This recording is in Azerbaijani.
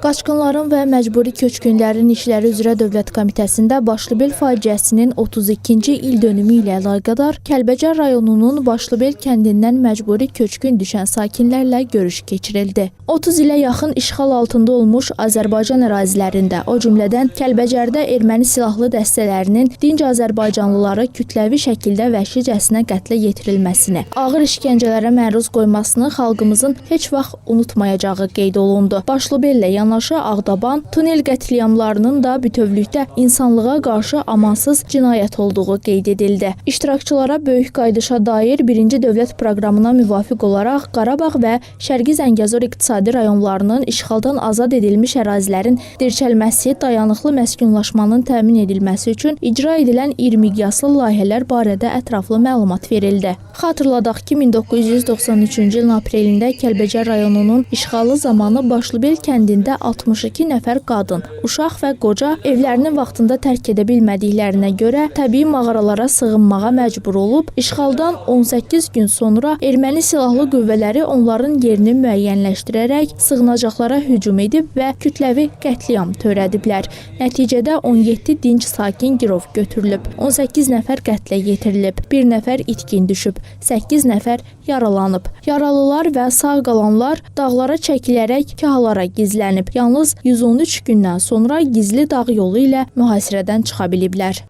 Qaçqınların və məcburi köçkünlərin işləri üzrə Dövlət Komitəsində Başlıbel faciəsinin 32-ci ildönümü ilə əlaqədar Kəlbəcər rayonunun Başlıbel kəndindən məcburi köçkün düşən sakinlərlə görüş keçirildi. 30 ilə yaxın işğal altında olmuş Azərbaycan ərazilərində, o cümlədən Kəlbəcərdə erməni silahlı dəstələrinin dinc azərbaycanlıları kütləvi şəkildə vəhşicəsinə qətlə yetirilməsini, ağır işgəncələrə məruz qoymasını xalqımızın heç vaxt unutmayacağı qeyd olundu. Başlıbellə yanaşı Ağdaban, tunel qətliamlarının da bütövlükdə insanlığa qarşı amansız cinayət olduğu qeyd edildi. İştirakçılara böyük qayıdışa dair birinci dövlət proqramına müvafiq olaraq Qarabağ və Şərqi Zəngəzur iqtisadi rayonlarının işğaldan azad edilmiş ərazilərin dirçəlməsi, dayanıqlı məskunlaşmanın təmin edilməsi üçün icra edilən iri miqyaslı layihələr barədə ətraflı məlumat verildi. Xatırladaq ki, 1993-cü ilin aprelində Kəlbəcər rayonunun işğalı zamanı Başlıbel kəndində 62 nəfər qadın, uşaq və qoca evlərini vaxtında tərk edə bilmədiklərinə görə təbii mağaralara sığınmağa məcbur olub. İşğaldan 18 gün sonra erməni silahlı qüvvələri onların yerini müəyyənləşdirərək sığınacaqlara hücum edib və kütləvi qətliam törədiblər. Nəticədə 17 dinc sakin girov götürülüb, 18 nəfər qətlə yetirilib, 1 nəfər itkin düşüb, 8 nəfər yaralanıb. Yaralılar və sağ qalanlar dağlara çəkilərək kahalara gizlənib. Yalnız 113 gündən sonra gizli dağ yolu ilə mühasirədən çıxa biliblər.